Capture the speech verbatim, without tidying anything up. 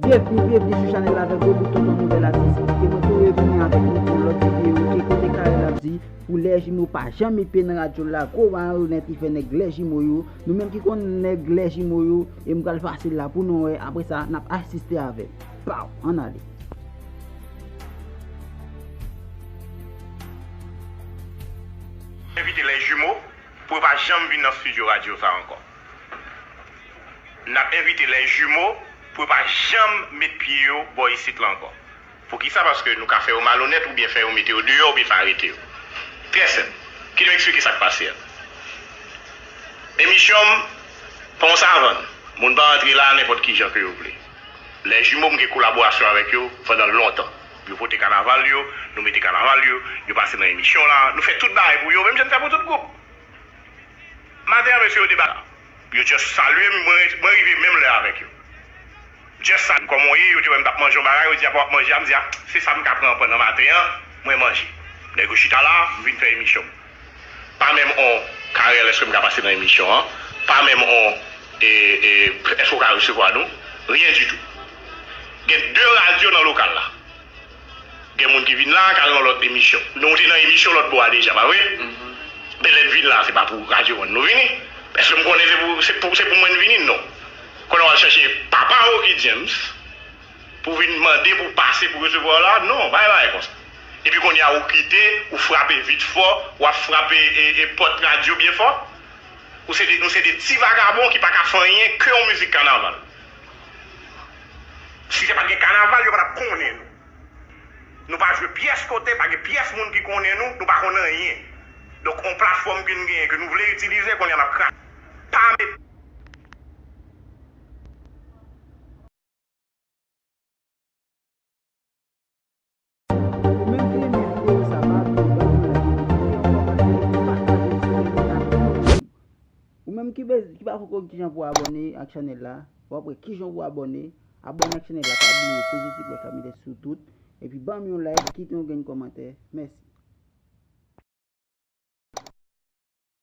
Byenvni, byenvni sou chanèl la avèk gwo bout tonton nouvèl atis. E mwen tou revini avèk nou pou yon lòt videyo ke kote Carel ap di pou lè jimo pa janm met pye nan radyo la, gwo mayonèt li fè nèg lè jimo yo. Nou menm ki konn nèg lè jimo yo, e m pral pase l la pou nou wè. Apre sa, n ap asiste avè l. Pow! Ann ale. Envite lè jimo pou yo pa janm vin nan estidyo radyo sa ankò. N ap envite lè jimo pou yo pa janm met pye yo bò isit la ankò. Poukisa? Paske nou ka fè yo malonèt oubyen fè yo mete yo deyò oubyen fè arete yo. Trè senp. Kite m eksplike sa k pase a. Emisyon m pa yon savann. Moun pa antre la nenpòt ki jan ke yo vle. Lè jimo m gen kolaborasyon avèk yo pandan lontan. Yo pote kanaval yo, nou mete kanaval yo, yo pase nan emisyon la, nou fè tout bagay pou yo, menm jan n fè pou tout gwoup. Maten an, mesye yo debake. Yo just salye m, mwen, mwen rive menm lè avèk yo. Just sa, kòman w ye, yo te wè m t ap manje yon bagay, yo di, "Apa w ap manje a?" M di, "A, se sa m ka pran, pran nan maten an, mwen manje." Nèg yo chita la, m vin fè emisyon m. Pa menm on, "Carel, èske m ka pase nan emisyon an?" Pa menm on, e, e, "Èske w ka resevwa nou?" Ryen ditou. Gen de radyo nan lokal la. Gen moun ki vin la, k al nan lòt emisyon. Nou te nan emisyon lòt bò a deja, pa vre? Men lè n vin la, se pa pou radyo an nou vini. Èske m konnen se pou, se pou, se pou mwen n vini? Non. Konnen w al chache papa Rocky James pou vin mande pou pase pou resevwa w la? Non, pa gen bagay konsa. Epi kounye a ou kite, ou frape vit fò, w ap frape e, e pòt radyo byen fò. Ou se de, nou se de ti vagabon ki pa ka fè anyen ke yon mizik kanaval. Si se pa t gen kanaval, yo pa t ap konnen nou. Nou pa jwe pyès kote, pa gen pyès moun ki konnen nou, nou pa konn anyen. Donk, on platfòm ke n genyen, ke nou vle itilize, kounye a n ap krache. Pa met Ou menm ki renmen videyo sa, pa bliye ba nou like epi kite yon kòmantè epi pataje l sou rezo sosyo yo. Ou menm ki bez-, ki pa ko-, konn kijan pou abòne ak chanèl la, w ap wè kijan pou abòne. Abòne ak chanèl la, pa bliye peze ti klòch la, mete sou tout, epi ban m yon like, kite yon grenn kòmantè. Mèsi.